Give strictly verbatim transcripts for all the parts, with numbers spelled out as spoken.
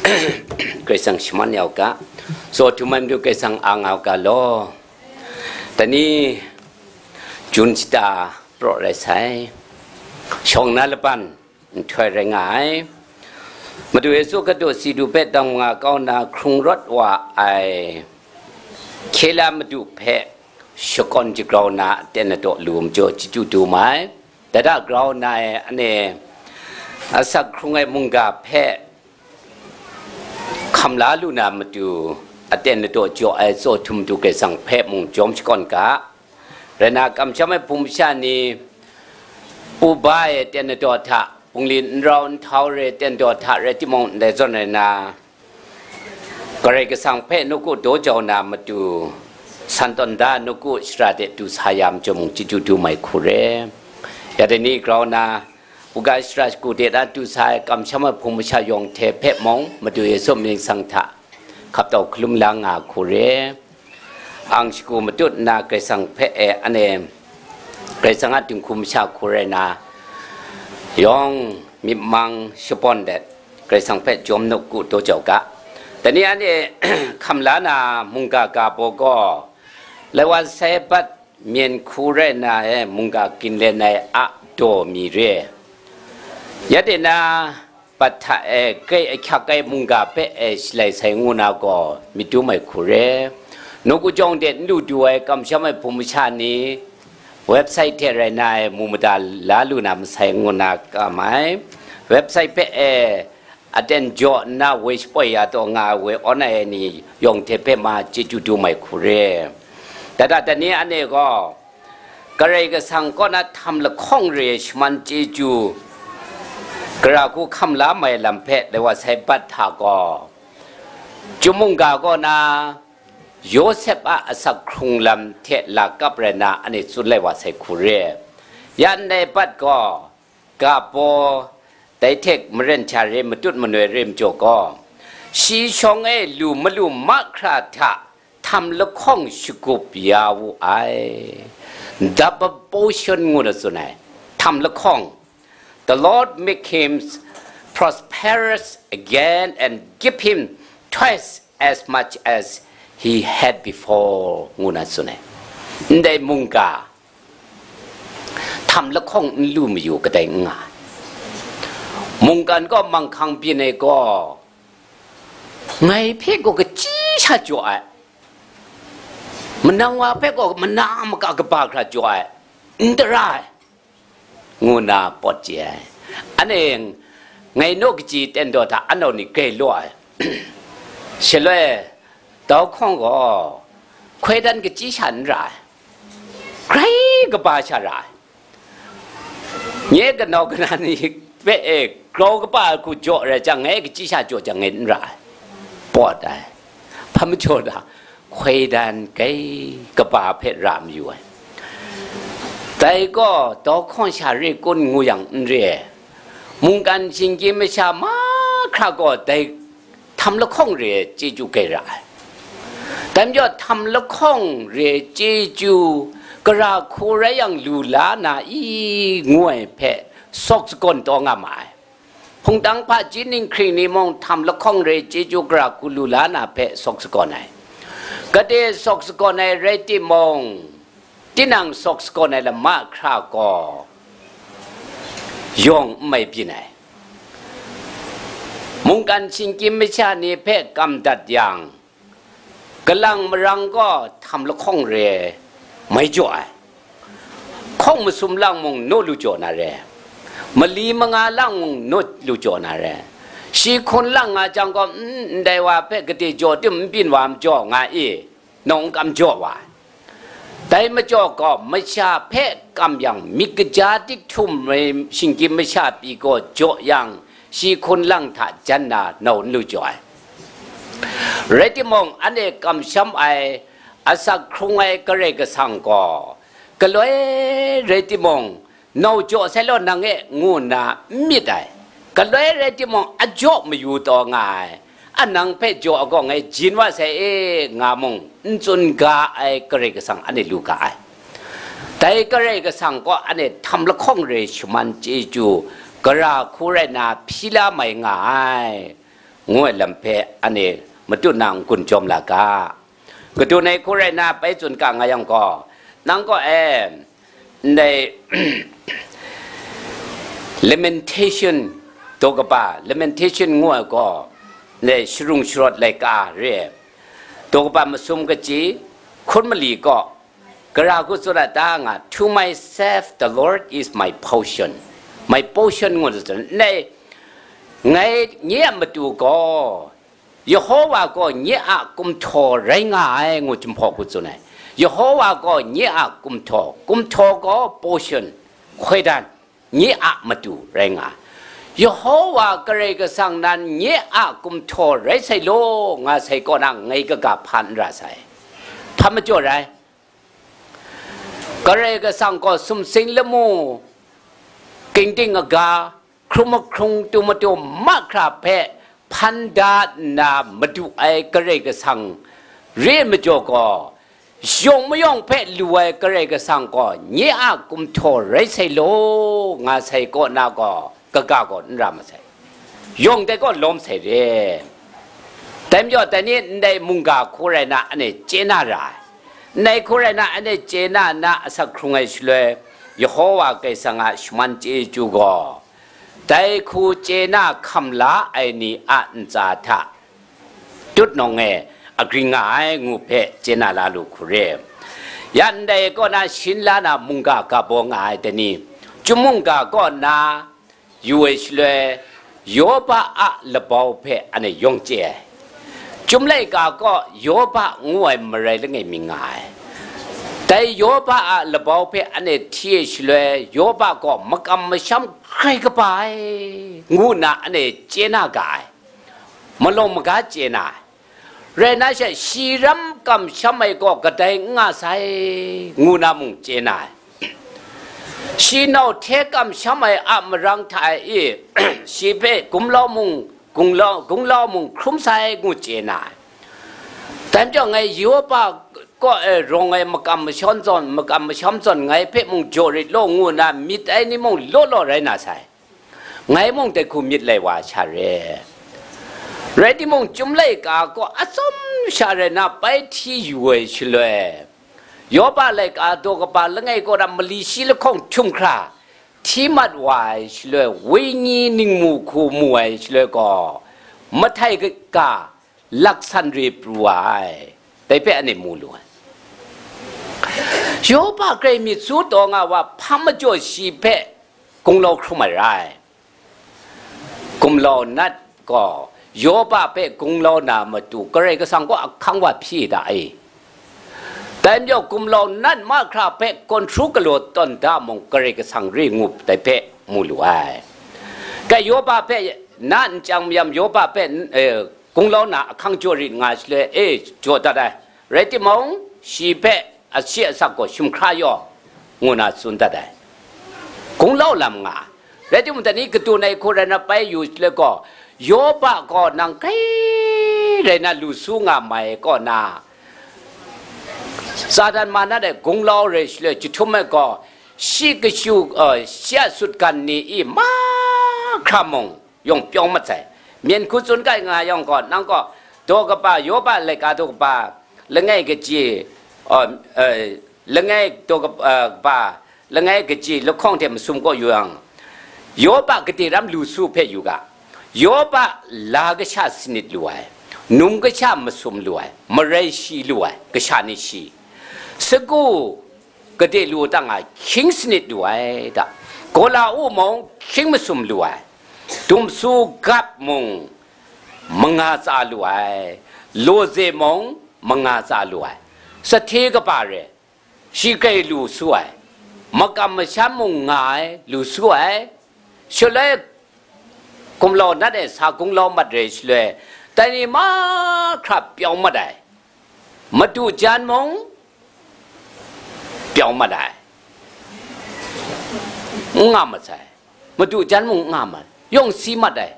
Karai Kasang shaman yau ga, so htum ai matu Karai Kasang a ngau ga law. Dani Jun shata praw rai sai, shawng na laban nhtoi rai nga ai. Madu Yesu Hkristu si du hpe dang nga kau na hkrung rawt wa ai Hkyela Madu hpe shakawn jagrau na aten adaw lu majaw chyeju du mai. Dada grau na e ane asak hkrung ai mungga hpe hkam la lu na matu aten adaw jaw ai tsaw htum matu Karai Kasang hpe mung jawm shakawn ga. Rai na, kamsham ai hpung masha ni uba e aten adaw hta, bungli n rau n htau re aten adaw hta rai timung, ndai zawn rai na, Karai Kasang hpe nawku daw jau na matu, san tawn da nawku shara de du sa ya majaw mung chyeju du mai hku re. Ya dai ni grau na, uga shara shagu de na du sa ai kamsham ai hpung masha yawng hte hpe mung, Madu Yesu mying sang hta hkap tau hkalum la nga hku re. Ang shagu matut nna Karai Kasang hpe e ane, Karai Kasang a dinghku masha hku rai na, yawng myit mang shabawn let, Karai Kasang hpe jawm nawku daw jau ga. Dani ane hkam la na mungga ga baw gaw, Laiwa Saibat myen hku rai na e mungga ginlen ai a daw mi re. Ya de na, bat hta e grai ahkyak ai mungga hpe e shalai sai ngu na gaw, myit dum ai hku re. Nawku jawng de n lu du ai kamsham ai hpung masha ni, website hte rai na e mu mada la lu na masai ngu na kam ai. Website hpe e aten jaw nna woi shapoi ya taw nga ai woi awn ai ni yawng hte hpe ma chyeju du mai hku re. Dada dani ane gaw, Karai Kasang kaw na htam lahkawng re ai shaman chyeju, gara hku hkam la mai lam hpe Laiwa Saibat hta gaw, Chyum mungga kaw na Yawsep a asak hkrung lam hte lakap rai na ane tsun lai wa sai hku re. Ya ndai bat gaw, ga baw, dai hte maren hta re matut manoi re majaw gaw, shi shawng e lu malu mahkra hta htam lahkawng shagup ya wu ai. Double portion ngu na tsun ai. Htam lahkawng, "The Lord make him prosperous again and give him twice as much as he had before," ngu na tsun ai. Ndai mungga, htam lahkawng n lu mayu kadai n nga ai. Mungkan gaw manghkang byin ai gaw, ngai hpe gaw kachyi sha jaw ai, manang wa hpe gaw mana maka kaba hkra jaw ai, n tara ai, ngu na pawt chye ai. Ane, ngai naw kaji ten daw hta anau ni grai law ai. Shaloi, dau hkawng gaw, hkoi dan kachyi sha n ra ai, grai kaba sha ra ai. Nye kanau kana ni hpe e grau kaba hku jaw rai jang, ngai kachyi sha jaw jang, ngai n ra ai, pawt ai. Hpa majaw da, hkoi dan grai kaba hpe ra mayu ai. Dai gaw dau hkawng sha re kun ngu yang n re ai. Mungkan shinggyim masha mahkra gaw dai htam lahkawng re ai chyeju grai ra ai. Dai majaw, htam lahkawng re ai chyeju gara hku rai yang lu la na i, ngu ai hpe sawk sagawn taw nga ma ai. Hpungtang hpaji ninghkring ni mung htam lahkawng re ai chyeju gara hku lu la na hpe sawk sagawn ai. Gade sawk sagawn ai rai timung, tinang sawk sagawn ai lam mahkra gaw yawng n mai byin ai. Mungkan shinggyim masha ni hpe kam dat yang, kalang marang gaw htam lahkawng re mai jaw ai. Hkawng masum lang mung naw lu jaw na re, mali manga lang mung naw lu jaw na re. Shi hkun lang nga jang gaw, "N, ndai wa hpe gade jaw tim n byin wa majaw nga i," nau n kam jaw wa ai. Dai majaw gaw, masha hpe kam yang, myit kaja dik htum ai shinggyim masha pyi gaw jaw yang, shi hkun lang hta jan na nau n lu jaw ai. Rai timung, anhte kamsham ai, asak hkrung ai Karai Kasang gaw, galoi rai timung, nau jaw sai law nang e, ngu nna n myit ai. Galoi rai timung, a jaw mayu taw nga ai. A nang hpe jaw ai gaw ngai jin wa sai e, nga mung n tsun ga ai Karai Kasang anhte lu ga ai. Dai Karai Kasang gaw anhte htam lahkawng re shaman chyeju, gara hku rai nna hpyi la mai nga ai. ngu ai lam hpe anhte matut na n-gun jawm la ga. Kadu nai hku rai na, bai tsun ga nga yang gaw, nang gaw e, ndai Lamentation, daw kaba, Lamentation ngu ai gaw, ndai sharung sharawt laika re ai, daw kaba masum kaji, hkun mali gaw, gara hku tsun a ta nga, "To myself, the Lord is my portion." My portion ngu tsun, ndai, ngai nye a matu gaw, Yehowa gaw nye a kumhtaw rai nga ai, ngu Jinghpaw hku tsun ai. Yehowa gaw nye a kumhtaw, kumhtaw gaw portion, hkoi dan, nye a matu rai nga ai. Yehowa Karai Kasang nan nye a kumhtaw rai sai law, nga sai kaw na ngai kaga hpa n ra sai. Hpa majaw rai? Karai Kasang gaw sumsing lamu, ging ding aga, hkrum ahkrung, tu matu mahkra hpe hpan da nna madu ai Karai Kasang re ai majaw gaw, yawng mayawng hpe lu ai Karai Kasang gaw nye a kumhtaw rai sai law, nga sai kaw na gaw, kaga gaw n ra masai. Yawng dai gaw lawm sai re. Dai majaw, dai ni ndai mungga hku rai na, anhte chye na ra ai. Ndai hku rai na, anhte chye na na asak hkrung ai shaloi, Yehowa Karai Kasang a shaman chyeju gaw, dai hku chye na hkam la ai ni a ntsa hta tut nawng e agring nga ai ngu hpe chye na la lu hku re. Ya ndai kaw na shin la na mungga ga baw nga ai dai ni, chyum mungga kaw na yu ai shaloi, Yoba a labau hpe anhte yawng chye ai. Chyum laika kaw Yoba ngu ai marai langai mi nga ai. Dai Yoba a labau hpe anhte hti ai shaloi, Yoba gaw makam masham hkrai kaba ai, ngu nna anhte chye na ga ai. Malawng maga chye na ai. Rai nna she, shi ram kamsham ai gaw kadai n nga sai, ngu na mung chye na ai. Shi nau hte kamsham ai a marang hta e, shi hpe gumlau mung, gunglau, gunglau mung hkrum sai, ngu chye na ai. Dai majaw, ngai Yoba kaw e rawng ai makam mashawn zawn, makam masham zawn ngai hpe mung jaw rit law, ngu nna myit ai ni mung law law rai na sai. Ngai mung dai hku myit lai wa sha re. Rai timung, Chyum laika kaw atsawm sha rai na bai hti yu ai shaloi, Yoba laika daw kaba langai kaw na mali shi lahkawng htum hkra hti mat wa ai shaloi, wenyi ningmu hku mu ai shaloi gaw, mahtai ga laksan re pru ai, dai hpe anhte mu lu ai. Yoba grai myit su taw nga wa, hpa majaw shi hpe gunglau hkrum ai rai. Gumlau nat gaw Yoba hpe gunglau na matu Karai Kasang gaw ahkang wa hpyi da e. Dai majaw gumlau nat mahkra hpe kawn hkru galaw tawn da mung Karai Kasang re ngu dai hpe mu lu ai. Kai Yoba hpe na n chyang mayam, Yoba hpe, eh, gunglau na ahkang jaw rit nga shaloi, e, jaw dat ai. Rai timung, shi hpe ashi asak gaw shim hkra yaw, ngu na tsun dat ai. Gunglau lam nga. Rai timung, dai ni kadu nai hku rai na bai yu shaloi gaw, Yoba gaw nang grai rai na lu su nga mai kaw na, Satan manat e gunglau rai shaloi jahtum ai gaw, shi kashu, uh, shi a sutgan ni i mahkra mung yawng pyaw mat sai. Myen hku tsun kai nga yang gaw, nang gaw daw kaba, Yoba laika daw kaba, langai kaji, uh, uh, langai daw kaba, uh, kaba, langai kaji lahkawng hte masum kaw yu yang, Yoba gade ram lu su hpe yu ga. Yoba la kasha sanit lu ai, num kasha masum lu ai, marai shi lu ai kasha ni shi, sagu gade lu tang a hkying sanit lu ai ta, gola u mung hkying masum lu ai, dumsu gap mung manga tsa lu ai, loze mung manga tsa lu ai, sahte kaba re, shi grai lu su ai, makam masham mung nga ai, lu su ai, shaloi gumlau nat e sa gunglau mat re shaloi, dai ni mahkra pyaw mat ai, madu jan mung pyaw mat ai, n nga mat sai, madu jan mung n nga mat, yawng si mat ai,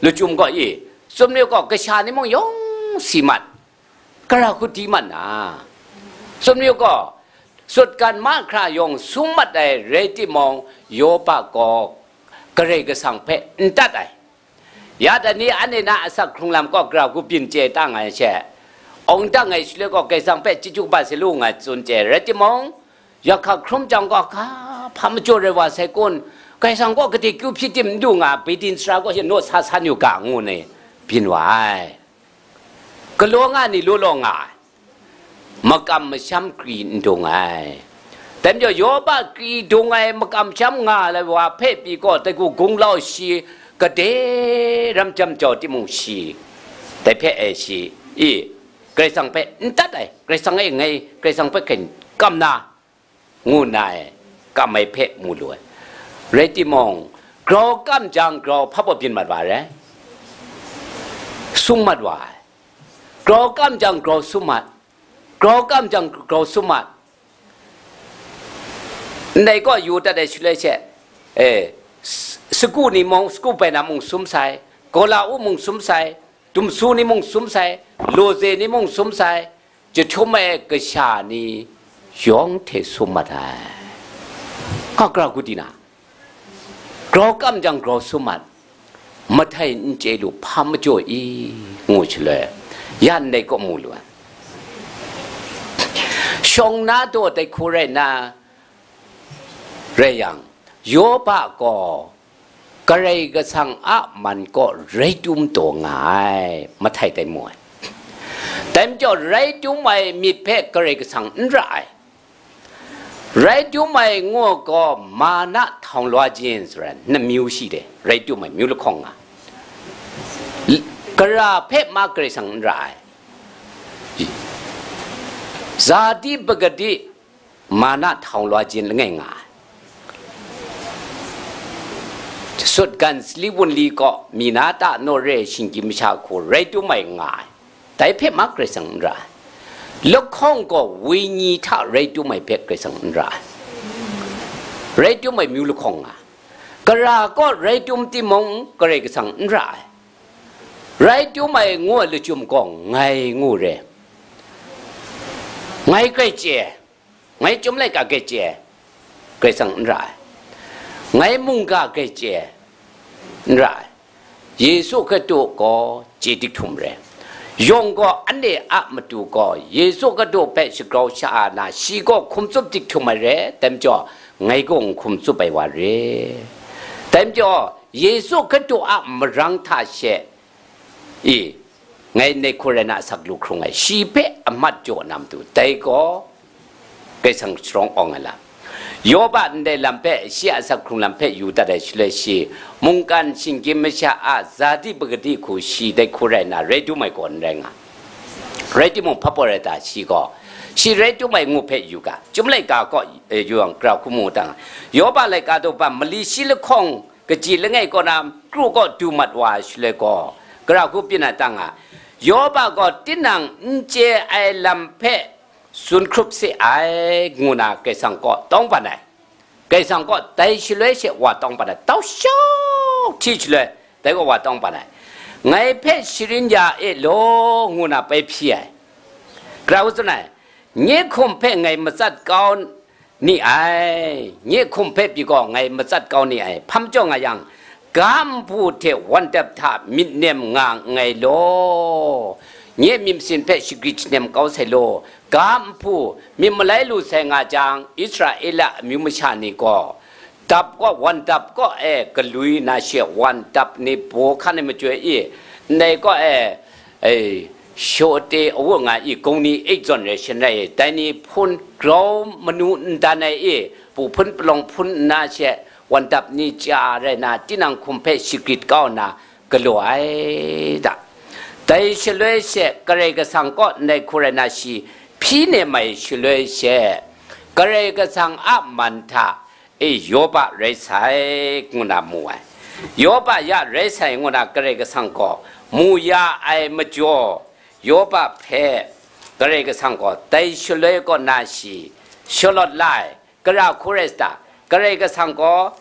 lachyum gaw i, tsun mayu gaw, kasha ni mung yawng si mat, gara hku di mat na, tsun mayu gaw, sutgan mahkra yawng sung mat ai rai timung, Yoba gaw Karai Kasang hpe n tat ai, Ya dai ni anhte na asak hkrung lam gaw gara hku byin chye ta nga ai she, awng dang ai shaloi gaw Karai Kasang hpe chyeju kaba sai lu nga ai tsun chye, rai timung, yahka hkrum jang gaw, hka, hpa majaw rai wa sai kun, Karai Kasang gaw gade kyu hpyi tim n du nga, Beit Din sara gaw shi naw sa san yu ga, ngu ni byin wa ai. Galaw nga ni law law nga ai. Makam masham kri n dung ai. Dai majaw, Yoba kri dung ai makam masham nga ai wa hpe pyi gaw, dai hku gunglau shi, gade ram jam jau timung shi, dai hpe e shi, i, Karai Kasang hpe n dat ai, Karai Kasang e ngai, Karai Kasang hpe hkyen kam na, ngu nna e, kam ai hpe mu lu ai. Rai timung, grau kam jang grau hpa baw byin mat wa ai, sum mat wa ai. Grau kam jang grau sum mat, grau kam jang grau sum mat. Ndai kaw yu dat ai shaloi she, e, s-, sagu ni mung, sagu bai na mung sum sai, gola u mung sum sai, dumsu ni mung sum sai, loze ni mung sum sai, jahtum ai kasha ni yawng hte sum mat ai. Ka gara hku di na, grau kam jang grau sum mat, mahtai n chye lu hpa majaw i, ngu shaloi, ya ndai kaw mu lu ai. Shawng na daw dai hku rai na, rai yang, Yoba gaw Karai Kasang a man kaw rai tum taw nga ai, mahtai tai mu ai. Dai majaw, rai tum ai myit hpe Karai Kasang n ra ai. Rai tum ai ngu gaw, mana htawng lwa jin tsun ai, namyu shi de, rai tum ai myu lahkawng nga. L-, gara hpe ma Karai Kasang n ra ai. Zadi bagadi, mana htawng lwa jin langai nga ai. Sutgan sali wunli kaw, mi na ta naw re ai shinggyim masha hku rai tum ai nga ai. Dai hpe ma Karai Kasang n ra ai. Lahkawng gaw wenyi hta rai tum ai hpe Karai Kasang n ra ai. Rai tum ai myu lahkawng nga ai. Gara kaw rai tum timung, Karai Kasang n ra ai. Rai tum ai ngu ai lachyum gaw ngai ngu re. Ngai grai chye ai, ngai chyum laika grai chye ai, Karai Kasang n ra ai. Ngai mungga grai chye ai, n ra ai. Yesu Hkristu gaw chye dik htum re. Yawng gaw anhte a matu gaw Yesu Hkristu hpe shagrau sha-a na, shi gaw hkum tsup dik htum ai re, dai majaw, ngai gaw n hkum tsup ai wa re. Dai majaw, Yesu Hkristu a marang hta she, i, ngai ndai hku rai na asak lu hkrung ai, shi hpe a mat jaw na matu, dai gaw Karai Kasang sharawng awng ai lam. Yoba ndai lam hpe, shi a asak hkrung lam hpe yu dat ai shaloi shi, mungkan shinggyim masha a zadi bagadi hku shi dai hku rai na, rai tum ai gaw n rai nga. Rai timung, hpa baw rai ta, shi gaw, shi rai tum ai ngu hpe yu ga, chyum laika kaw, e, yu yang, gara hku mu ta, Yoba laika daw ban mali shi lahkawng, kaji langai kaw na, kru kaw du mat wa ai shaloi gaw, gara hku byin na ta nga, Yoba gaw tinang n chye ai lam hpe tsun hkrup se ai, ngu na Karai Kasang kaw tawng ban ai. Karai Kasang kaw dai shaloi she wa tawng ban ai, tau shawk hti shaloi, dai kaw wa tawng ban ai. Ngai hpe sharin ya e law, ngu na bai hpyi ai. Gara hku tsun ai, nye hkum hpe ngai matsat kau ni ai, nye hkum hpe pyi gaw ngai matsat kau ni ai, hpa majaw nga yang, ga nhpu hte wandap hta myit nem nga nngai law, nye myit masin hpe shagrit shanem kau sai law, ga nhpu myit malai lu sai nga jang, Israela amyu masha ni gaw, dap kaw, wandap kaw e galwi na she, wandap ni baw hkan ai machyoi i, ndai kaw e, e, shawte awu nga i, gungni eit zawn rai shin rai, dai ni hpun grau manu ndan ai i, pu hpun palawng hpun nna she, wandap ni chya rai na, tinang hkum hpe shagrit kau nna galaw ai da. Dai shaloi she, Karai Kasang kaw ndai hku rai na, shi hpyi nem ai shaloi she, Karai Kasang a man hta, e, Yoba rai sai, ngu na mu ai. Yoba ya rai sai, ngu na Karai Kasang gaw mu ya ai majaw, Yoba hpe Karai Kasang gaw dai shaloi kaw na shi shalawt la ai, gara hku rai sa ta? Karai Kasang gaw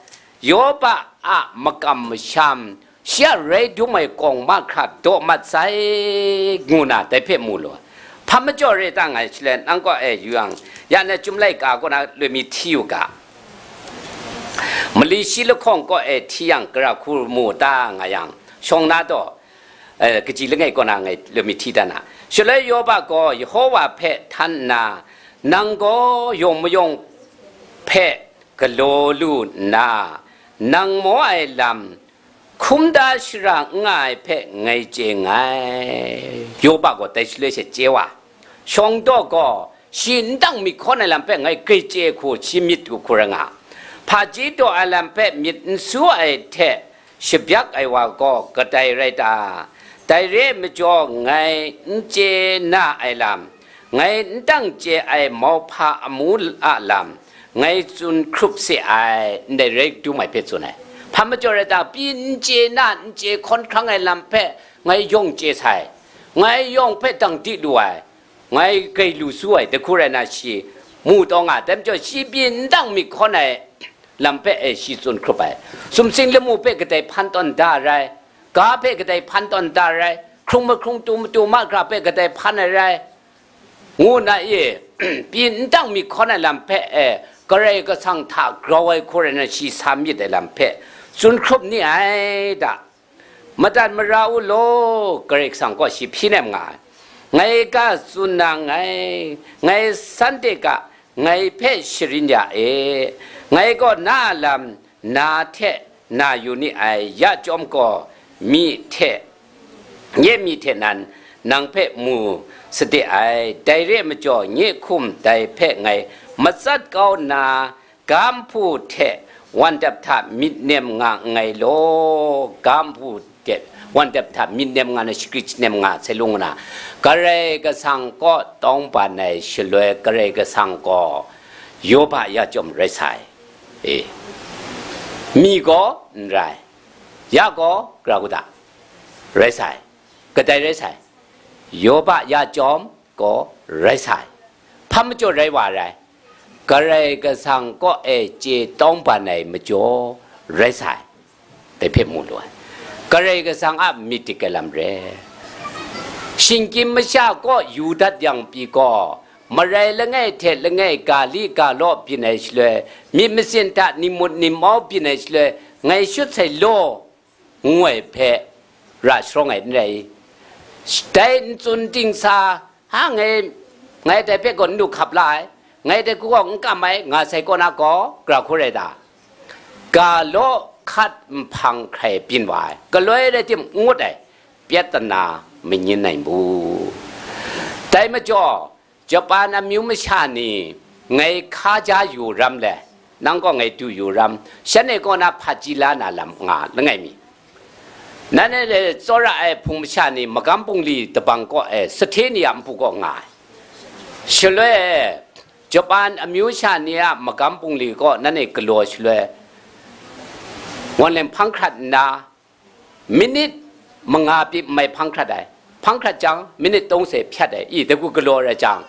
Yoba a makam masham, shi a rai dum ai kawng mahkra daw mat sai, ngu na dai hpe mu lu ai. Hpa majaw re ta nga shaloi, nang kaw e yu yang, ya na Chyum laika kaw na loi mi hti u ga. Mali shi lahkawng kaw e hti yang, gara hku mu ta nga yang, Shawng na taw, eh, kaji langai kaw na ngai lumi hti dan a. Shaloi Yoba gaw Yehova hpe htan nna, nang gaw yawng mayawng hpe galaw lu nna, nang maw ai lam hkum da shara n nga ai hpe ngai chye nngai. Yoba gaw dai shaloi she chye wa. Shawng daw gaw, shi n dang myit hkawn ai lam hpe ngai grai chye hku, shi myit hku hku rai nga. Hpaji daw ai lam hpe myit n su ai hte shabyak ai wa gaw kadai rai ta? Dai re ai majaw, ngai n chye na ai lam, ngai n dang chye ai mauhpa amu a lam, ngai tsun hkrup se ai, ndai rai dum ai hpe tsun ai. Hpa majaw rai ta? Pyi n chye na, n chye hkawn hkrang ai lam hpe ngai yawng chye sai, ngai yawng hpe dang di lu ai, ngai grai lu su ai, dai hku rai na shi mu taw nga, dai majaw shi pyi n dang myit hkawn ai lam hpe e shi tsun hkrup ai. Sumsing lamu hpe kadai hpan tawn da rai, ga hpe kadai hpan tawn da rai, hkrung mahkrung tu matu ma hkra hpe kadai hpan ai rai, ngu nna e, pyi n dang myit hkawn ai lam hpe e, Karai Kasang hta grau ai hku rai na shi sa myit ai lam hpe tsun hkrup ni ai da. Madat mara u law, Karai Kasang gaw shi hpyi nem nga ai. Ngai ga tsun na nngai, ngai san de ga, ngai hpe sharin ya e. Ngai gaw na a lam na hte na yu ni ai, ya chyawm gaw, myi hte, nye myi hte nan nang hpe mu sade ai. Dai re ai majaw, nye hkum dai hpe ngai matsat kau nna, ga nhpu hte wandap hta myit nem nga nngai law, ga nhpu hte wandap hta myit nem nga na, shagrit shanem nga sai lung nna, Karai Kasang kaw tawng ban ai shaloi, Karai Kasang gaw Yoba ya chyawm rai sai. E, myi gaw n rai, ya gaw gara kuda rai sai, kadai rai sai, Yoba ya chyawm gaw rai sai. Hpa majaw rai wa rai? Karai Kasang kaw e chye tawng ban ai majaw rai sai. Dai hpe mu lu ai. Karai Kasang a myit dik ai lam re. Shinggyim masha kaw yu dat yang pyi gaw, marai langai hte langai ga li ga law byin ai shaloi, myit masin hta ni mut ni mau byin ai shaloi, ngai shut sai law, ngu ai hpe ra sharawng ai n rai i? Dai n tsun ting sa, ha, ngai, ngai dai hpe gaw n du hkap la ai, ngai dai hku gaw n kam ai, nga sai kaw na gaw, gara hku rai ta? Ga law hkat nhpang hkrai byin wa ai, galoi rai tim n ngut ai, pyat tana manyin ai mu. Dai majaw, Japan amyu masha ni ngai hka ja yu ram le, nang gaw ngai du yu ram, shanhte kaw na hpaji la na lam nga langai mi? Nanhte le tsawra ai hpung masha ni magam bungli dabang kaw e sahte ni a npu kaw nga ai. Shaloi e, Japan amyu sha ni a magam bungli kaw nanhte galaw shaloi, wan leng hpang hkrat nna, minit manga pyi mai hpang hkrat ai. Hpang hkrat jang, minit tawng se hpyat ai. I, dai hku galaw rai jang,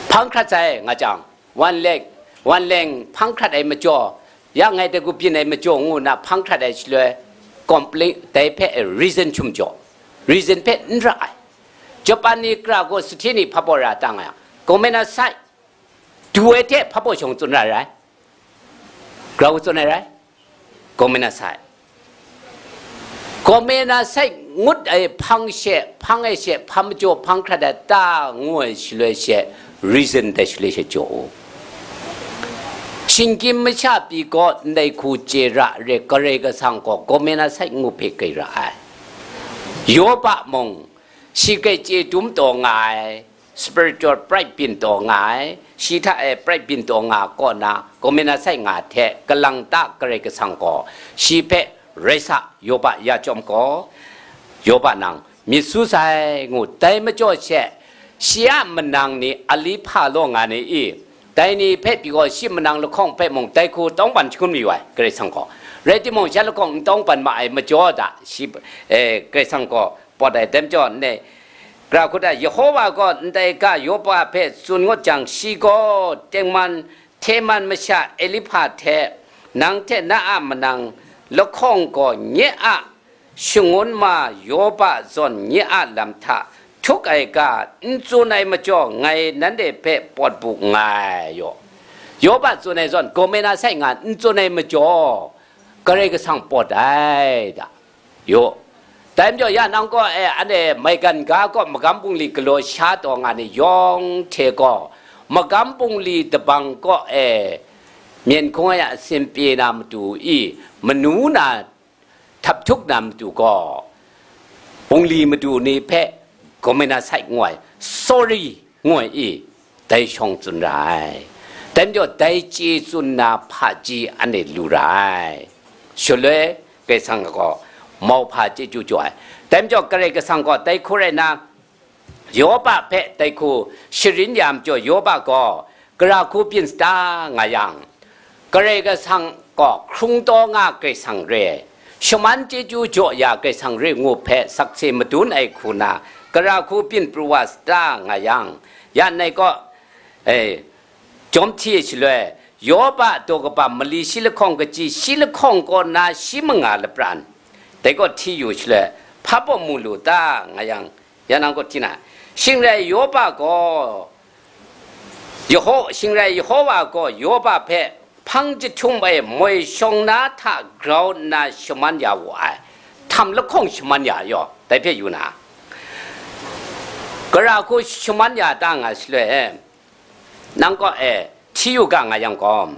hpang hkrat sai nga jang, wan leng, wan leng hpang hkrat ai majaw, ya ngai dai hku byin ai majaw ngu nna hpang hkrat ai shaloi, complain, dai hpe reason hkyum jaw, reason hpe n ra ai. Japan ni kra gaw sahte ni hpa baw ra ta nga yang, Gomen na sai, du ai hte hpa baw shawng tsun ra rai. Grau tsun ai rai? Gomen na sai. Gomen na sai ngut ai hpang she, hpang ai she, hpa majaw hpang hkrat ai ta ngu ai shaloi she, reason dai shaloi she jaw u. Shinggyim masha pyi gaw ndai hku chye ra re, Karai Kasang gaw Gomen na sai ngu hpe grai ra ai. Yoba mung, shi grai chye dum taw nga ai, spiritual pride byin taw nga ai, shi hta e pride byin taw nga kaw na, Gomen na sai nga hte kalang ta Karai Kasang gaw shi hpe rai sa, Yoba ya chyawm gaw, Yoba nang myit su sai ngu, dai majaw she, shi a manang ni a li hpa law nga ni i? Dai ni hpe pyi gaw shi manang lahkawng hpe mung dai hku tawng ban shangun mayu ai, Karai Kasang gaw. Rai timung, shan lahkawng n tawng ban ma ai majaw da, shi, eh, Karai Kasang gaw pawt ai. Dai majaw, ne, gara hku da, Yehova gaw ndai ga Yoba hpe tsun ngut jang, shi gaw tengman, Teman masha Elipa hte, nang hte na a manang lahkawng gaw nye a shangun ma Yoba zawn nye a lam hta htuk ai ga n tsun ai majaw, ngai nanhte hpe pawt bu nngai yaw. Yoba tsun ai zawn, Gomen na sai nga n tsun ai majaw, Karai Kasang pawt ai da. Yo. Dai majaw ya nang kaw e, anhte maigan ga kaw magam bungli galaw sha taw nga ni yawng hte gaw, magam bungli dabang kaw e myen hkung ai a sin pye na matu i, manu na htap htuk na matu gaw, bungli matu ni hpe gawmena sai ngu ai, sorry ngu ai i, dai shawng tsun ra ai. Dai majaw dai chye tsun na hpaji anhte lu ra ai. Shaloi Karai Kasang gaw mauhpa chyeju jaw ai. Dai majaw Karai Kasang gaw dai hku rai nna, Yoba hpe dai hku sharin ya majaw, Yoba gaw gara hku byin sata nga yang, Karai Kasang gaw hkrung taw nga Karai Kasang re, shaman chyeju jaw ya Karai Kasang re ngu hpe sakse madun ai hku na, gara hku byin pru wa sata nga yang, ya nai kaw, e, jawm hti ai shaloi, Yoba daw kaba mali shi lahkawng kaji shi lahkawng kaw na shi manga lapran, dai kaw hti yu shaloi, hpa baw mu lu ta nga yang, ya nang kaw hti na, shing rai Yoba gaw, Yeho-, shing rai Yehowa gaw Yoba hpe hpang jahtum e moi shawng na hta grau nna shaman ya wu ai, htam lahkawng shaman ya yaw, dai hpe yu na, gara hku shaman ya ta nga shaloi e, nang kaw e hti yu ga nga yang gaw,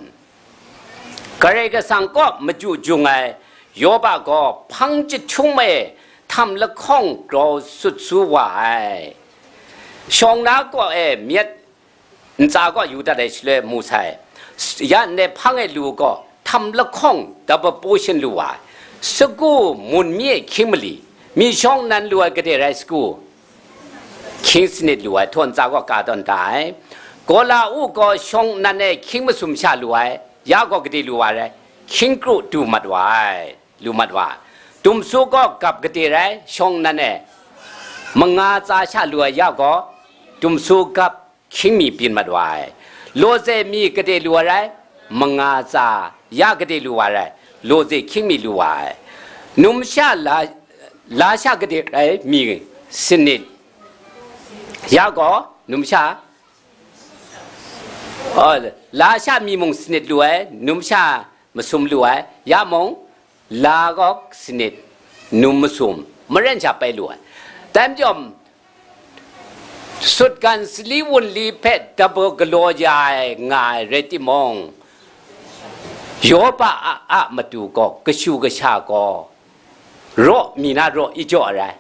Karai Kasang kaw maju jung ai Yoba gaw hpang jahtum e htam lahkawng grau sut su wa ai. Shawng na kaw e myit ntsa kaw yu dat ai shaloi mu sai. Ya ndai hpang e lu gaw htam lahkawng double portion lu wa ai. Sagu mun mi e hkying mali, mi shawng nnan lu ai gade rai sagu, hkying sanit lu ai, htaw ntsa gaw ka tawn da ai. Gola u gaw shawng nnan e hkying masum sha lu ai, ya gaw gade lu wa rai, hkying kru du mat wa ai, lu mat wa ai. Dumsu gaw gap gade rai, shawng nnan e manga tsa sha lu ai, ya gaw dumsu gap hkying mi byin mat wa ai. Lawze mi gade lu ai rai, manga tsa ya gade lu wa ai, lawze hkying mi lu wa ai. Numsha la, la sha gade rai mi sanit, ya gaw numsha, oh, la sha mi mung sanit lu ai, numsha masum lu ai, ya mung, la gaw sanit, num masum, maren sha pai lu ai. Dai majaw, sutgan sali wunli hpe double galaw ya ai nga ai rai timung, Yoba a, a matu gaw, kashu kasha gaw, raw mi na raw i jaw ai rai.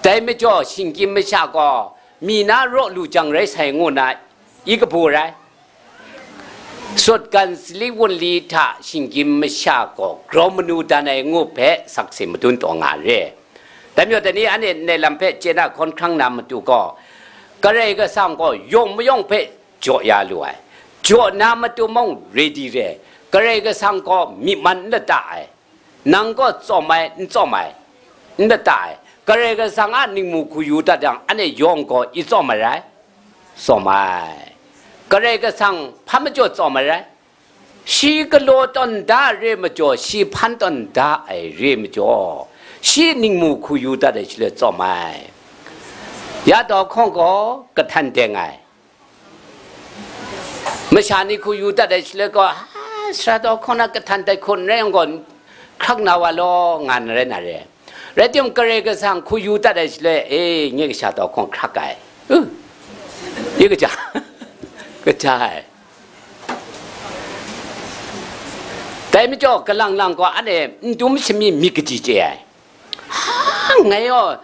Dai majaw, shinggyim masha gaw mi na raw lu jang rai sai ngu na i kabu rai. Sutgan sali wunli hta shinggyim masha gaw grau manu dan ai ngu hpe sakse madun taw nga re. Dai majaw, dai ni anhte ndai lam hpe chye na hkawn hkrang na matu gaw, Karai Kasang gaw yawng mayawng hpe jaw ya lu ai. Jaw na matu mung ready re. Karai Kasang gaw myi man n lata ai. Nang gaw tsawm ai, n tsawm ai, n lata ai. Karai Kasang a ningmu hku yu dat yang, anhte yawng gaw i tsawm ai rai? Tsawm ai. Karai Kasang hpa majaw tsawm ai rai? Shi galaw tawn da re majaw, shi hpan tawn da ai re majaw, shi ningmu hku yu dat ai shaloi tsawm ai. Ya dau hkawng gaw kahtan deng ai. Masha ni hku yu dat ai shaloi gaw, "Ha, sara dau hkawng na kahtan dat hku n rai yang gaw, hkrak na wa law," nga na rai na re. Rai timung, Karai Kasang hku yu dat ai shaloi, e, nye kasha dau hkawng hkrak ai. Uh, nye kaja, kaja ai. Dai majaw, kalang lang gaw, anhte n dum shami myit kaji chye ai. Ha, ngai gaw,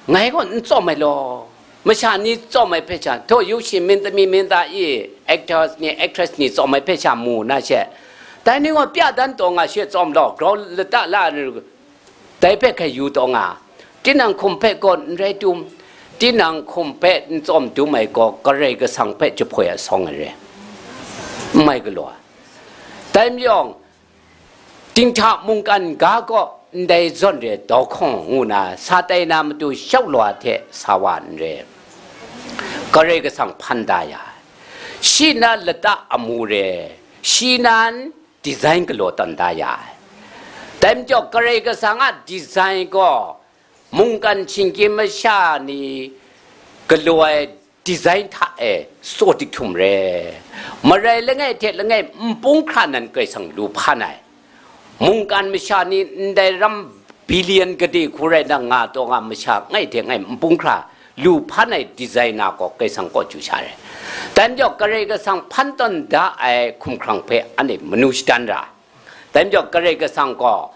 ngai gaw n tsawm ai law. Masha ni tsawm ai hpe sha, htaw yu shi, min tami min ta i, actors ni, actress ni tsawm ai hpe sha mu na she. Dai ni gaw pya dan taw nga she tsawm law, grau lata la, dai hpe hkai yu taw nga. Tinang hkum hpe gaw n rai dum, tinang hkum hpe n tsawm dum ai gaw, Karai Kasang hpe jahpoi a sawng ai re. N mai galaw ai. Dai mayawng, dinghta mungkan ga kaw ndai zawn re dau hkawng ngu na, sa tai na matu shau law hte sa wa n re. Karai Kasang hpan da ya ai. Shi na lata amu re, shi nan design galaw tawn da ya ai. Dai majaw, Karai Kasang a design gaw mungkan shinggyim masha ni galaw ai design hta e tsaw dik htum re. Marai langai hte langai npung hkra nan Karai Kasang lu hpan ai. Mungkan masha ni ndai ram billion gade hku rai na nga taw nga masha ngai hte ngai npung hkra lu hpan ai designer gaw Kaisang kaw chyu sha re. Dai majaw Karai Kasang hpan tawn da ai hkumhkrang hpe anhte manu shadan ra. Dai majaw Karai Kasang gaw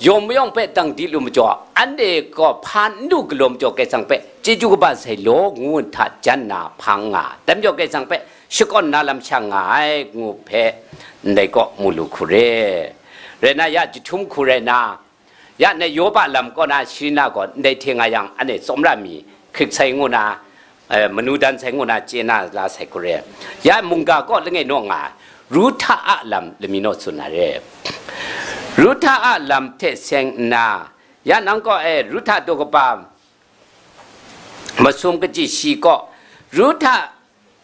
yawng mayawng hpe dang di lu majaw, anhte gaw hpa n lu galaw majaw Kaisang hpe chyeju kaba sai law ngu hta jan na hpang nga. Dai majaw Kaisang hpe shakawn na lam sha nga ai ngu hpe ndai kaw mu lu hku re. Rai na ya jahtum hku rai na, ya ndai Yoba lam kaw na shi na gaw ndai hte nga yang anhte tsawmra mi hkrik sai ngu na, eh, manu dan sai ngu na chye na la sai hku re. Ya mungga kaw langai naw nga, Ruhta a lam lami naw tsun na re. Ruhta a lam hte seng nna, ya nang kaw e Ruhta daw kaba masum kaji shi kaw, Ruhta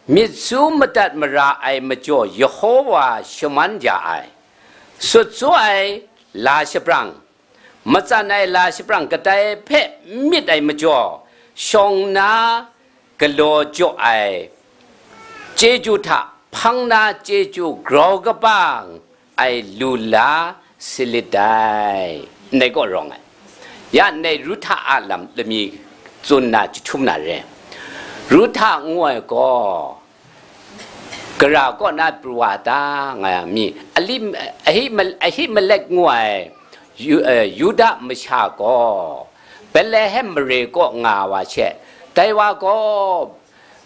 myit su madat mara ai majaw Yehowa shaman ya ai, sut su ai la shabrang, matsan ai la shabrang kadai hpe myit ai majaw, shawng na galaw jaw ai, chyeju hta hpang na chyeju grau kabang ai lu la salit dai. Ndai kaw rawng ai. Ya ndai Ruhta a lam lami tsun na jahtum na re. Ruhta ngu ai gaw, gara kaw na pru wa ta nga yang mi, Alim-, Ahima-, Ahimelek ngu ai Yu-, eh, Yuda masha gaw Betlehem mare kaw nga wa she, dai wa gaw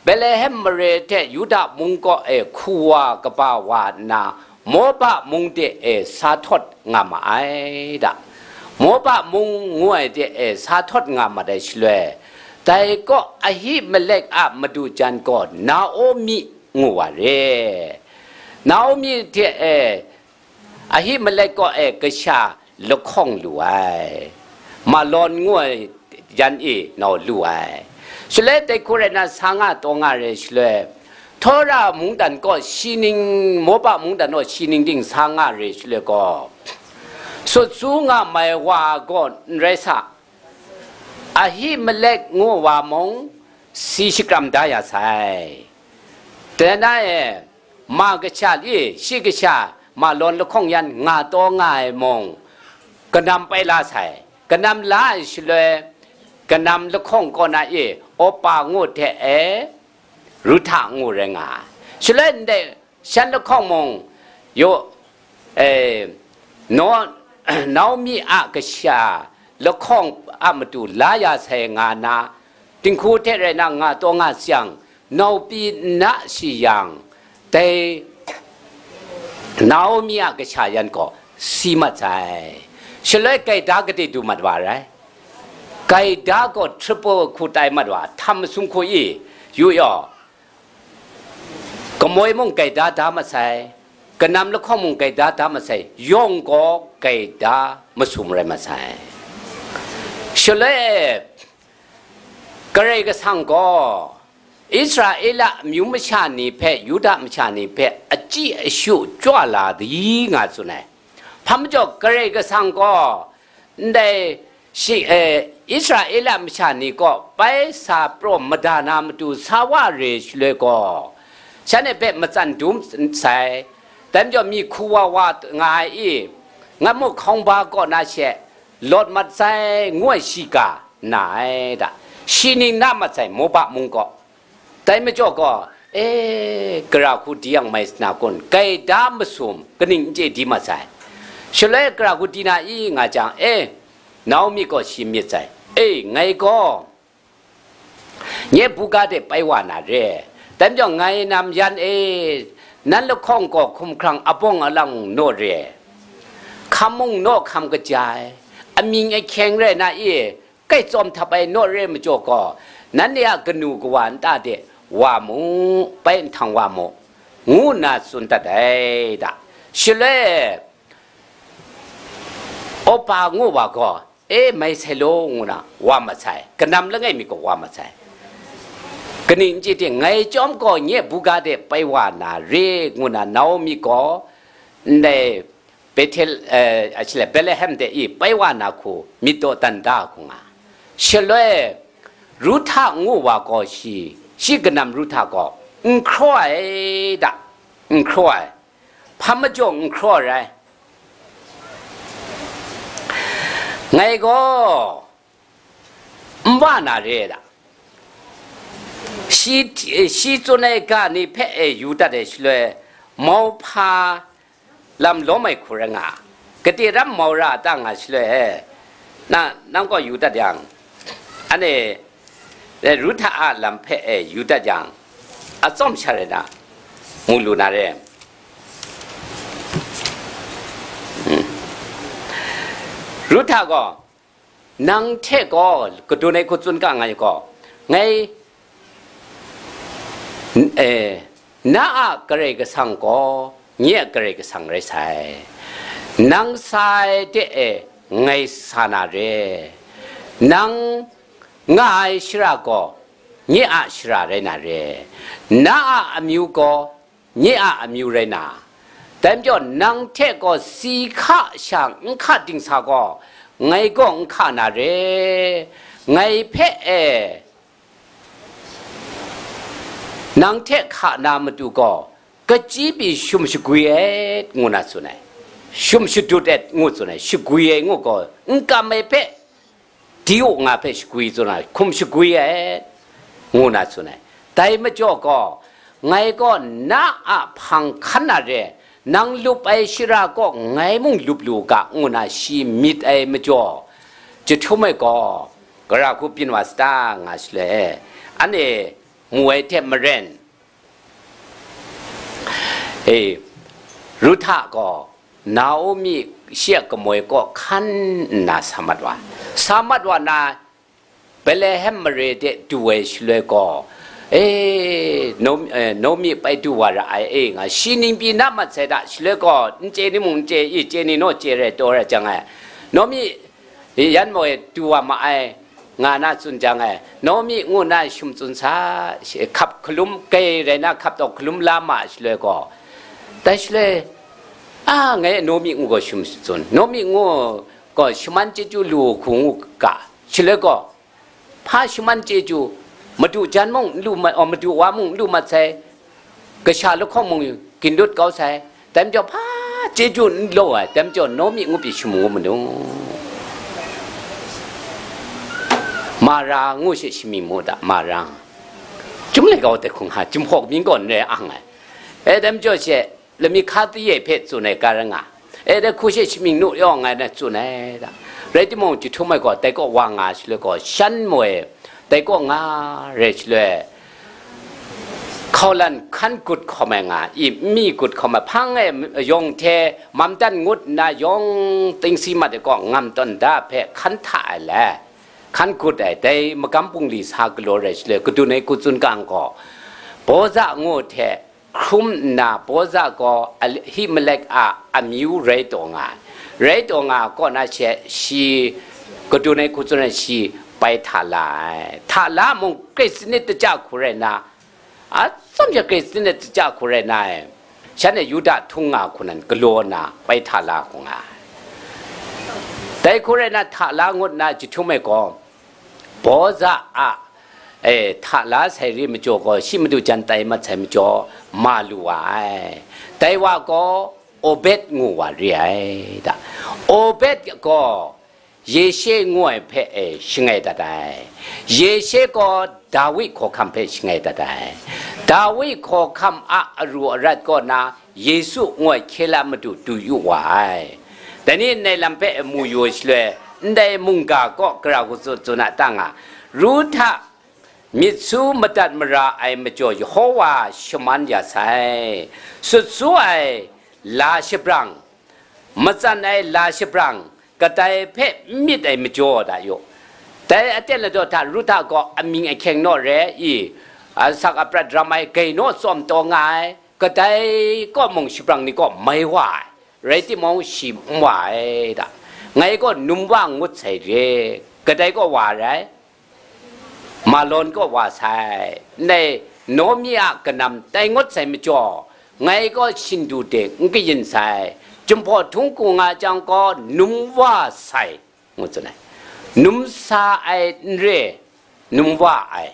Betlehem mare hte Yuda mung kaw e hku wa kaba wa nna, Moba mung de e sa htawt nga ma ai da. Moba mung ngu ai de e sa htawt nga mat ai shaloi, dai kaw Ahimelek a madu jan gaw Naomi ngu wa re. Naomi hte e Ahimelek kaw e kasha lahkawng lu ai, Malon ngu ai yan e nau lu ai. Shaloi dai hku rai na, sa nga taw nga re shaloi, Tora mungdan kaw shi ning, Moba mungdan kaw shi ning ting sa nga re shaloi gaw, sut su nga mai wa gaw n rai sa, Ahimelek ngu wa mung si shakram da ya sai. Dai na e, ma kasha li, shi kasha, Malon lahkawng yan nga taw nga ai mung, kanam pai la sai. Kanam la ai shaloi, kanam lahkawng kaw na e, Opa ngu hte e, Ruhta ngu rai nga ai. Shaloi ndai shan lahkawng mung, yo, eh, no, Naomi a kasha lahkawng a matu la ya sai nga na, dinghku hte rai na nga taw nga sayang, nau pyi nna shi yang, dai Naomi a kasha yan gaw si mat sai. Shaloi gaida gade du mat wa rai. Gaida gaw triple hku tai mat wa, htam masum hku i, yu yaw, kamoi mung gaida da masai, kanam lahkawng mung gaida da masai, yawng gaw gaida masum rai masai. Shaloi, Karai Kasang gaw Israela amyu masha ni hpe, Yuda masha ni hpe achyi ashyu chyaw la di nga tsun ai. Hpa majaw Karai Kasang gaw ndai shi, eh, Israela masha ni kaw bai sa praw mada na matu sa wa re shaloi gaw, shanhte hpe matsan dum sai, dai majaw mi hku wa wa nga ai i, ngat mu hkawng ba kaw na she lawt mat sai, ngu ai shiga na ai da. Shi ning na mat sai, Moba mung kaw. Dai majaw gaw, e, gara hku di yang mai sa na kun, gaida masum, kaning n chye di mat sai. Shaloi gara hku di na i nga jang, e, Naomi gaw shi myit sai, e, ngai gaw, nye buga de pai wa na re. Dai majaw ngai nam yan e, nan lahkawng gaw hkumhkrang abawng alang naw re, hkam mung naw hkam kaja ai, amying ahkyeng rai na i, kai tsawm htap ai naw re majaw gaw, nanhte a kanu kawa nta de wa mu, bai nhtang wa mu, ngu nna tsun dat ai da. Shaloi, Opa ngu wa gaw, e, mai sai law, ngu na wa mat sai, kanam langai mi gaw wa mat sai. Kaning n chye ting, ngai chyawm gaw nye buga de pai wa na re, ngu na Naomi gaw ndai Bethel, eh, a shi le, Betlehem de i pai wa na hku myit dawdan da hku nga. Shaloi, Ruhta ngu wa gaw shi, shi kanam Ruhta gaw n hkraw ai da, n hkraw ai. Hpa majaw n hkraw ai rai. Ngai gaw n wa na re da. Shi, shi tsun ai ga ni hpe e yu dat ai shaloi, mauhpa lam lawm ai hku rai nga, kade ram mau ra a ta nga shaloi e, na, nang gaw yu dat yang, ane, Ruhta a lam hpe e yu dat yang, atsawm sha rai na, mu lu na re. Hmm. Ruhta gaw, nang hte gaw kadun ai hku tsun ga ngai gaw, ngai, n-, eh, na a Karai Kasang gaw nye a Karai Kasang rai sai. Nang sa ai de e ngai sa na re. Nang nga ai shara gaw nye a shara rai na re. Na a amyu gaw nye a amyu rai na, dai majaw nang hte gaw si hka sha n hka dingsa gaw, ngai gaw n hka na re, ngai hpe e, nang hte hka na matu gaw, kachyi pyi shum shagwi et, ngu na tsun ai. Shum shadut et, ngu tsun ai, shagwi ai ngu gaw, n kam ai hpe, di u nga hpe shagwi tsun ai, hkum shagwi ai, ngu na tsun ai. Dai majaw gaw, ngai gaw na a hpang hkan na re, nang lup ai shara kaw ngai mung lup lu ga, ngu na shi myit ai majaw, jahtum ai gaw, gara hku byin wa sa ta nga shaloi, anhte mu ai hte maren, e, Ruhta gaw Naomi shi a kamoi kaw hkan nna sa mat wa. Sa mat wa na, Betlehem mare de du ai shaloi gaw, e, Naomi, e, Naomi bai du wa ra ai, e, nga shi ning pyi na mat sai da, shaloi gaw, n chye ni mung n chye i, chye ni naw chye rai taw rai jang ai. Naomi yan maw e du wa ma ai, nga na tsun jang ai, Naomi ngu na shum tsun sa, shi-, hkap hkalum, kai rai na hkap taw hkalum la ma shaloi gaw, dai shaloi, a, ngai Naomi ngu gaw shum tsun, Naomi ngu gaw shaman chyeju lu hku ngu ga, shaloi gaw, hpa shaman chyeju, madu jan mung n lu mat, oh, madu wa mung n lu mat sai, kasha lahkawng mung ginlut kau sai, dai majaw hpa chyeju n law ai, dai majaw Naomi ngu pyi shamu manu. Mara ngu she shamying mu da, Mara. Chyum lai kau de hkung ha, chyum hkawk mying gaw n rai ang ai. E, dai majaw she, lami hka tayei hpe tsun ai ga rai nga. E, dai hku she shamying nu yawng ngai na tsun ai da. Rai timung, jahtum ai gaw, dai kaw wa nga shaloi gaw, shan moi, dai kaw nga rai shaloi, hkaulan hkan gut hkawm ai nga, i mi gut hkawm ai, hpang e yawng hte mam dan ngut nna yawng tingsi mat ai kaw, ngam tawn da hpe hkan hta ai le, hkan gut ai, dai magam bungli sa galaw rai shaloi, kadun ai hku tsun ga gaw, Boza ngu hte hkrum nna, Boza gaw Ahimelek a amyu rai taw nga ai. Rai taw nga ai kaw na she, shi kadun ai hku tsun ai, shi bai hta la ai. Hta la mung, grai sanit daja hku rai nna, atsam sha grai sanit daja hku rai nna, shan e Yuda htung nga hku nan galaw nna, bai hta la hku nga ai. Dai hku rai nna, hta la ngut nna jahtum ai gaw, Boza a, e, hta la sai re majaw gaw, shi madu jan tai mat sai majaw, ma lu wa ai. Dai wa gaw Obed ngu wa re ai da. Obed gaw Yeshe ngu ai hpe, e, shangai dat ai. Yeshe gaw Dawi hkawhkam hpe shangai dat ai. Dawi hkawhkam a aru arat kaw na, Yesu ngu ai hkye la madu du yu wa ai. Dai ni ndai lam hpe mu yu ai shaloi, ndai mungga kaw gara hku tsun tsun a ta nga, Ruhta myit su madat mara ai majaw Yehova shaman ya sai. Sut su ai la shabrang, matsan ai la shabrang, kadai hpe n myit ai majaw da yu. Dai aten ladaw hta Ruhta gaw amying ahkyeng naw re i, asak aprat ram ai gai naw tsawm taw nga ai, kadai kaw mung shabrang ni kaw mai wa ai, rai timung, shi n wa ai da. Ngai gaw num wa ngut sai re, kadai kaw wa rai, Malon kaw wa sai, ndai Naomi a kanam tai ngut sai majaw, ngai gaw shindu de n kayin sai, Jinghpaw htung hku nga jang gaw num wa sai, ngu tsun ai. Num sa ai n re, num wa ai,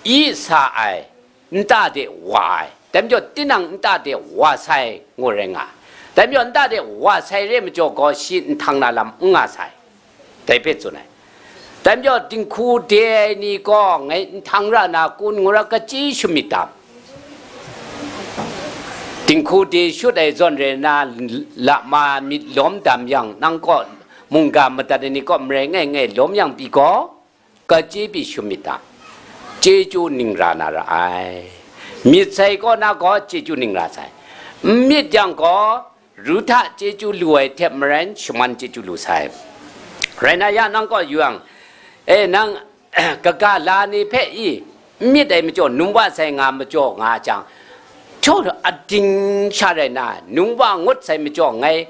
i sa ai, nta de wa ai, dai majaw tinang nta de wa sai, ngu rai nga. Dai majaw nta de wa sai re majaw gaw, shi nhtang na lam n nga sai. Dai hpe tsun ai. Dai majaw, dinghku de ai ni gaw ngai nhtang ra na kun ngu ra, kaji shum myit dam. Dinghku de shut ai zawn rai na, lama myit lawm dam yang, nang kaw mungga madat ai ni kaw marai ngai ngai lawm yang pyi gaw, kaji pyi shum myit dam. Chyeju ning ra na ra ai. Myit sai kaw na gaw chyeju ning ra sai. N myit yang gaw, Ruhta chyeju lu ai hte maren shaman chyeju lu sai. Rai na ya, nang kaw yu yang, e, nang kaga la ni hpe i, n myit ai majaw, num wa sai nga majaw nga jang, htaw ading sha rai na, num wa ngut sai majaw, ngai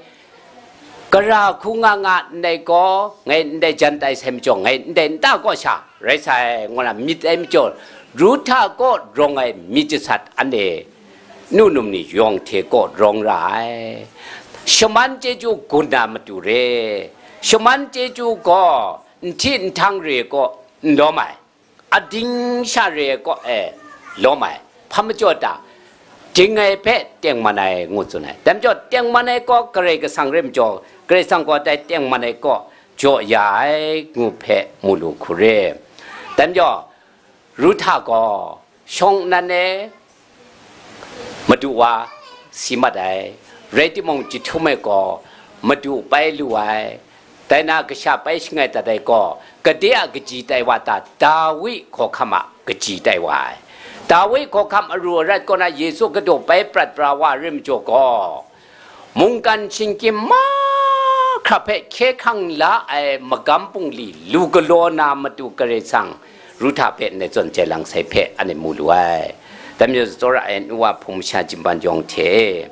gara hku nga nga ndai gaw, ngai ndai jan tai sai majaw, ngai ndai nta kaw sha rai sai, ngu na myit ai majaw, Ruhta kaw rawng ai myit jasat anhte nu num ni yawng hte kaw rawng ra ai. Shaman chyeju gun na matu re. Shaman chyeju gaw nhti nhtang re kaw n lawm ai, ading sha re kaw e lawm ai. Hpa majaw ta? Ding ai hpe tengman ai ngu tsun ai. Dai majaw, tengman ai kaw Karai Kasang rai majaw, Karai Kasang gaw dai tengman ai kaw jaw ya ai ngu hpe mu lu hku re. Dai majaw, Ruhta gaw shawng nnan e madu wa si mat ai, rai timung, jahtum e gaw madu pai lu ai, dai na kasha pai shangai dat ai gaw, gade a kaji tai wa ta? Dawi hkawhkam a kaji tai wa ai. Dawi hkawhkam aru arat kaw na Yesu Hkristu bai prat pra wa rim jaw gaw, mungkan shingkyim mahkra hpe hkye hkrang la ai magam bungli lu galaw na matu Karai Kasang Ruhta hpe ndai zawn jai lang sai hpe anhte mu lu ai. Dai majaw, tsawra ai nu wa hpung masha jimban yawng hte,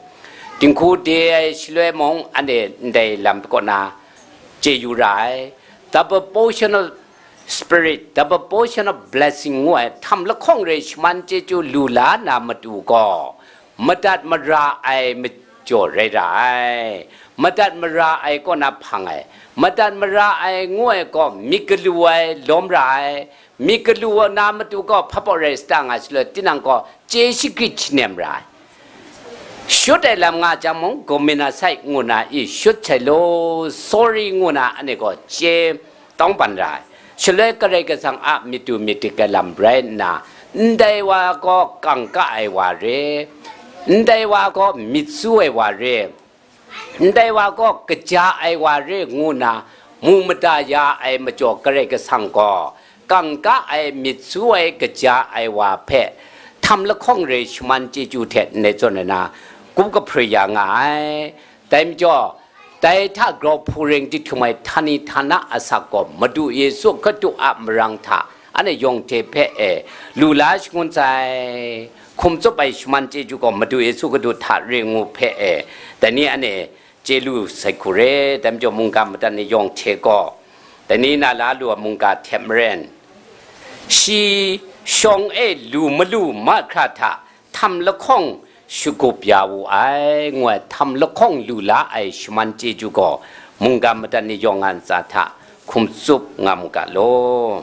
dinghku de ai shaloi mung, anhte ndai lam kaw na chye yu ra ai. Double portion of spirit, double portion of blessing ngu ai, htam lahkawng re shaman chyeju lu la na matu gaw, madat mara ai majaw rai ra ai. Madat mara ai kaw na hpang ai, madat mara ai ngu ai gaw myit galu ai lawm ra ai. Myit galu na matu gaw hpapaw rai sata nga shaloi, tinang gaw chye shagrit shanem ra ai. Shut ai lam nga jang mung, gawmina sai ngu na i shut sai law, sorry ngu na anhte gaw chye tawng ban ra ai. Shaloi Karai Kasang a myit du myit dik ai lam rai nna, ndai wa gaw kangka ai wa re, ndai wa gaw myit su ai wa re, ndai wa gaw kaja ai wa re ngu na mu mada ya ai majaw, Karai Kasang gaw kangka ai, myit su ai, kaja ai wa hpe htam lahkawng re shaman chyeju hte ndai zawn ai na, kup kahpre ya nga ai. Dai majaw, dai hta grau hpu ring jahtum ai htani htana asak gaw Madu Yesu Hkristu a marang hta anhte yawng hte hpe e lu la shangun sai. Hkum tsup ai shaman chyeju gaw Madu Yesu Hkristu hta re ngu hpe e, dai ni anhte chye lu sai hku re. Dai majaw, mungga madat ni yawng hte gaw, dai ni na la lu ai mungga hte maren, shi shawng e lu malu mahkra hta htam lahkawng shagup ya wu ai, ngu ai htam lahkawng lu la ai shaman chyeju gaw, mungga madat ni yawng a ntsa hta hkum tsup nga mu ga law.